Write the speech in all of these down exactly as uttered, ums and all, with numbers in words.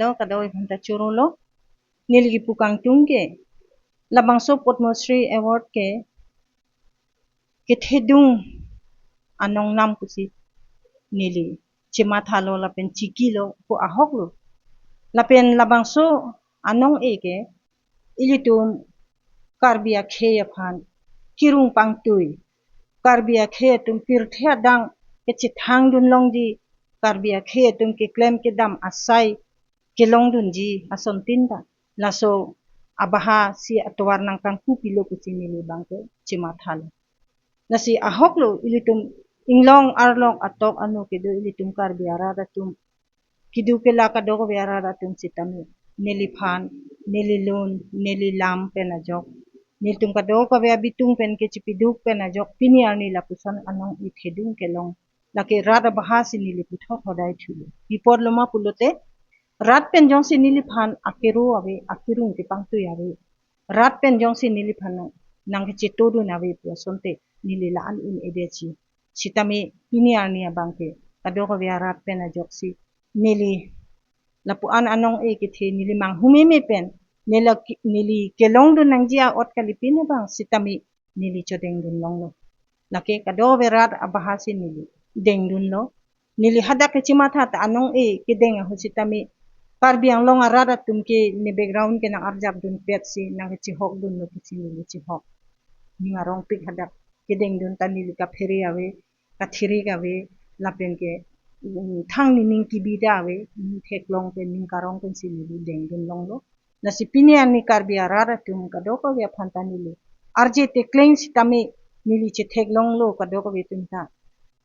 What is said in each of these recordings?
Lo kadokave aphanta choro lo. Neli kipu kangtung ke labangso Padma Shri Award ke kethedung anong nam pusi neli chematha lo lapen chiki lo pu ahok lo. Lapen labangso anong-e ke ilitum Karbi akhei aphan kirung pangtui, Karbi akhei atum pirthe adang kechethang dun longji, Karbi akhei atum keklem kedam asai kelong dunji asontin ta laso abaha si atovar nangkangku pilo pusi neli abangke chematha lo. Lasi ahok lo ilitum inglong arlok atok ano kedo ilitum Karbi arat atum, keduk kelak kadokave arat atum sitame neliphan, neli lun, neli lam pen ajok, nelitum kadokave abitung pen kechipiduk pen ajok pini arni lapuson anong-e thedung kelong. Lake rat abaha si neli puthot hodai thulo. Pi apot lo ma pulote rat pen jongsi neliphan akero ave, akirung kepangtui ave, rat pen jongsi neliphan nang, nangkechetodun ave pu asonte neli la-an un-edetji. Sitame pini arni abangke kadokave arat pen ajoksi neli lapu-an anong-e kethe neli manghumeme pen neli ki-, neli kelongdun nangji a-ot kalipin abang sitame neli chodengdun longlo. Lake kadokave rat abaha si neli dengdunlo. Neli hadak kechematha ta anong-e kedeng ahut sitame Karbi Anglong arat atum ke ne background ke nang-arjapdunpet si nangkechihokdunlo pusi neli chihok. Ning arongpik hadak kedengdun ta neli kaphere ave, kathirik ave, lapen ke, mm, thang nening kebida ave, ning theklong pen ning karong pensi neli dengdun longlo. Lasi pini arni Karbi arat atum kadokave aphanta neli arje tekleng sitame neli chetheklonglo kadokave atum ta.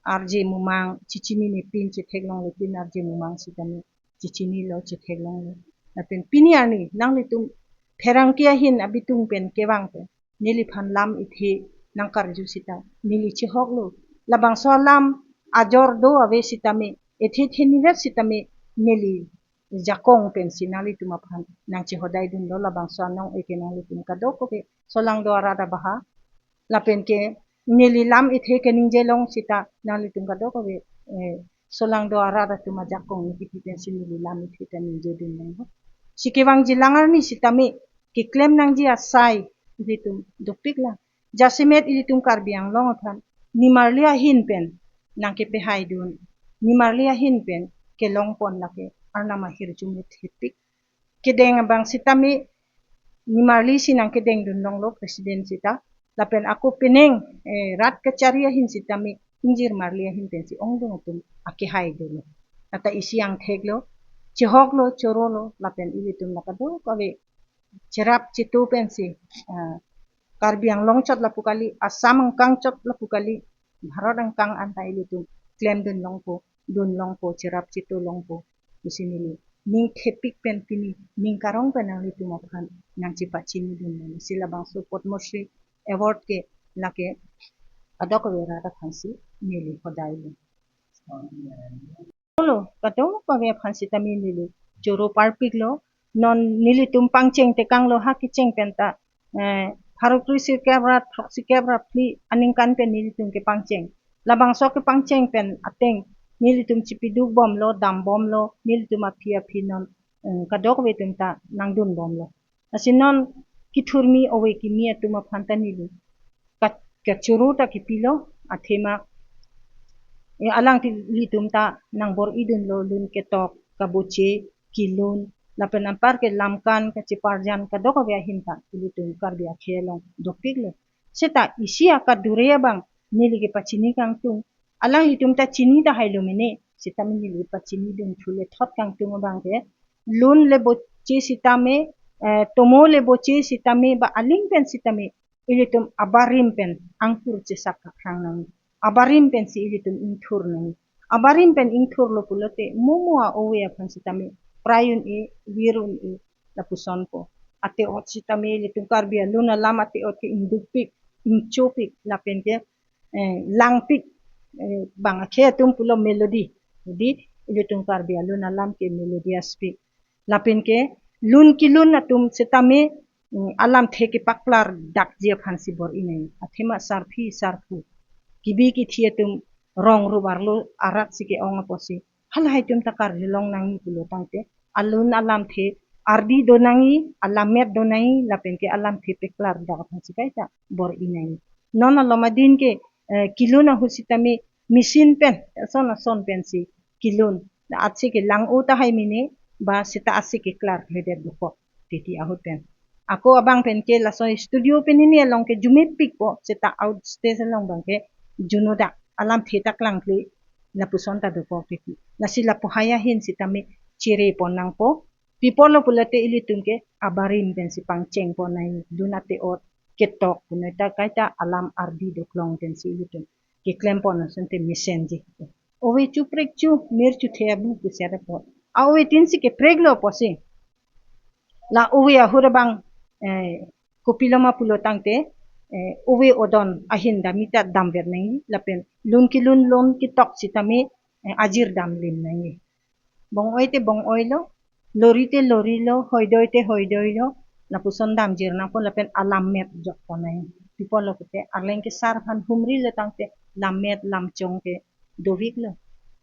Arje mumang chechinine pin chetheklongle pin arje mumang sitame chechinilo chetheklonglo. Lapen pini arni nanglitum pherangke ahin abitung pen kevang pen neliphan lam ethe nangkarju sita neli chihoklo. Labangso alam ajor do ave sitame, ethe thenivet sitame neli jakong pensi nanglitum aphan nangchehodaidunlo. Labangso anong-e ke nanglitum kadokave solangdo arat abaha lapen ke neli lam ethe keningje long sita nanglitum kadokave, eh, solangdo arat atum ajakong niki pi pensi neli lam ethe ta ningjedun longlo. Si kevangji lang arni sitame keklem nangji asai ilitum dopik lang. Jasemet ilitum Karbi Anglong aphan nimarli ahin pen nangkepehaidun, nimarli ahin pen kelongpon lake Arnam ahirjume thepik. Kedeng abang sitame nimarli si nangkedengdun longlo president sita. Lapen ako penang, eh, rat kachari ahin sitame ingjir marli ahin pensi ongdung atum akehaidunlo. Ata isi angtheklo, chihoklo, chorolo, lapen ilitum la kadokave cherap cheto pensi, ah, Karbi Anglong chot lapu kali, Assam angkang chot lapu kali, Bharat angkang anta ilitum klemdun longpo, dun longpo, cherap cheto longpo pusi neli ning thepik pen pini ning karong pen nanglitum aphan nangchepachinidun longlo. Si labangso Padma Shri Award ke lake kadokave rat aphansi neli hodailo. Lo, kadokave aphan sitame neli choro parpiklo. Non nelitum pangcheng tekanglo ha kecheng pen ta, eh, pharo kre sirkep ra, throk sirkep ra phli aningkan pen nelitum kepangcheng. Labangso kepangcheng pen ateng nelitum chipiduk bomlo, dam bomlo, nelitum aphi aphi non, eh, kadokave atum ta nangdun bomlo. Lasi non kethurmi ove kimi atum aphan ta neli kat-, kachoro ta kipilo, athema, eh, alangli, ilitum ta nangbor-idunlo lun ketok, kaboche, kelun, lapen anpar ke lamkan, kacheparjan, kadokave ahin ta ilitum Karbi akhei along dopiklo. Seta isi akadure abang neli kepachini kangtung, alanglitum ta chini tahailo mene, sitame neli pachinidun thule thot kangtung abang ke, lun le boche sitame, eh, tomo le boche sitame, ba aling pen sitame, ilitum abarim pen angkur chesak kaprang nang. Abarim pensi ilitum ingthur nang. Abarim pen ingthurlo pulote, momo a-ove aphan sitame, prai un-e, vir un-e, lapusonpo. Ate-ot sitame ilitum Karbi alun alam ate-ot ke ingdukpik, ingchopik, lapen ke, eh, langpik, eh, bang akhei atum pulo melody. Jadi, ilitum Karbi alun alam ke melodious pik. Lapen ke lun kelun atum sitame, mm, alamthe kepaklar dakji aphansi bor-i nang. Athema sarpi sarpo, kebi kethe atum rong rup arlo arat si ke-ong apotsi halahai atum ta karjulong nangji pulo tangte, alun alamthe ardi do nangji, alammet do nangji, lapen ke alamthe peklar dak aphansi kaita bor-i nangji. Non alom adin ke, eh, kelun ahut sitame machine pen, ason ason pensi kelun. La atsi ke lang-o tahai mene, ba seta atsi keklar kledet dokok titi ahut pen. Ako abang pen ke laso studio pen hini along ke arjumepikpo, seta out stage along abang ke arjuno dak, alamthe ta klangkle, lapuson ta dokok titi. Lasi lapu haya ahin sitame chere pon nangpo. Pi apotlo pulote ilitum ke abarim pensi pangcheng pon nangji, dun ate-ot ketok punoi ta kaita alam ardi doklong pensi ilitum keklem pon asonte mesenji. Ove chuprek chu, mir chuthe abu pusi ada po. A ove tin si keprek lo pusi. La ove ahut abang, eh, kopilo ma pulo tangte, eh, ove odon ahin dam-i ta damver nangji, lapen lun kelun lun ketok sitame, eh, ajir dam lim nangji. Bong-oi te bong-oi lo, lori te lori lo, hoidoi te hoidoi lo, lapuson damjir nangpo lapen alammet jok pon nangji. Pi apotlo pulote arleng kesar aphan humri lo tangte lammet lamchong ke dovik lo.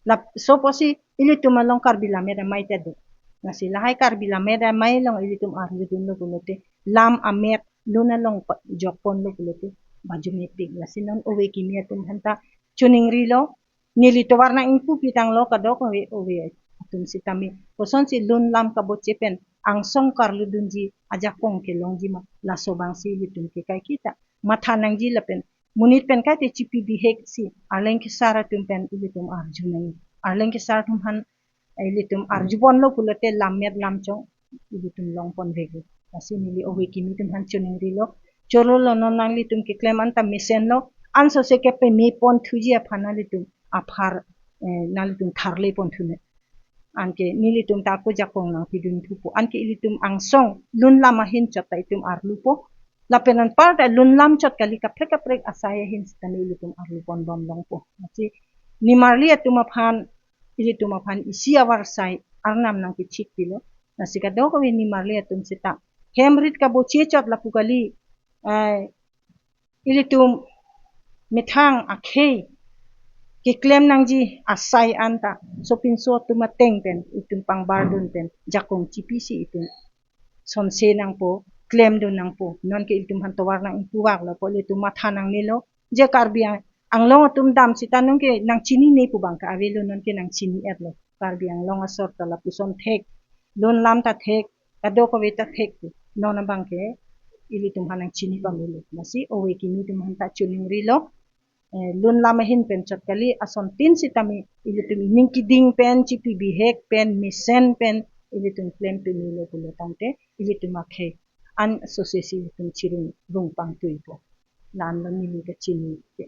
Laso pusi ilitum along Karbi Lammet Amei ta do. Lasi lahai Karbi Lammet Amei along ilitum arjudunlo pulote lam amet lun along pa-, jok ponlo pulote ba arjumepik. Lasi non ove kimi atum aphanta choningrilo, neli tovar nang ingpu pitanglo kadokave ove atum sitame. Kosonsi lun lam kaboche pen angsong karlu dunji ajakong kelongji ma, laso abangsi ilitum ke kaiketa matha nangji lapen monit pen kaite chipi bihek si arleng kesar atum pen ilitum arju nangji. Arleng kesar atum aphan ilitum arju ponlo pulote lammet lamchong ilitum long ponvek. Lasi neli ove kimi atum aphan choningrilo. Choro lo, non nanglitum keklem anta mesenlo. Anso se kepeme ponthuji aphan nanglitum aphar, eh, nanglitum tharle ponthu ne. Anke nelitum ta ako jakong nangpidun thupo. Anke ilitum angsong lun lam ahin chot ta itum arlupo. Lapen anparta lun lam chot kali, kaprek kaprek asai ahin sitame ilitum arlu ponbom longpo. Lasi nimarli atum aphan, ilitum aphan isi avarsai arnam nangkechikpilo. Lasi kadokave nimarli atum seta hem rit kaboche chot lapu kali, eh, ilitum methang akhei keklem nangji asai anta sopinso atum ateng pen itum pangbardun pen jakong chipisi itum sonse nangpo, klemdun nangpo. Nonke ilitum aphan tovar nang ingpuvaklo pu ilitum matha nangnelo. Je Karbi Ang-, Anglong atum dam seta nonke nangchinine pu abang ke avelo, nonke nangchini-etlo. Karbi Anglong asor ta lapuson thek, lun lam ta thek, kadokave ta thek pu. Non abang ke ilitum aphan nangchini pamelo. Lasi ove kimi atum aphanta choningrilo. Eh, lun lam ahin pen chot kali, ason tin sitame ilitum ining keding pen, chipi bihek pen, mesen pen ilitum klem pemelo pulo tangte ilitum akhei an sosesi ilitum chirung rung pangtuipo. La-anlo neli kachini ke.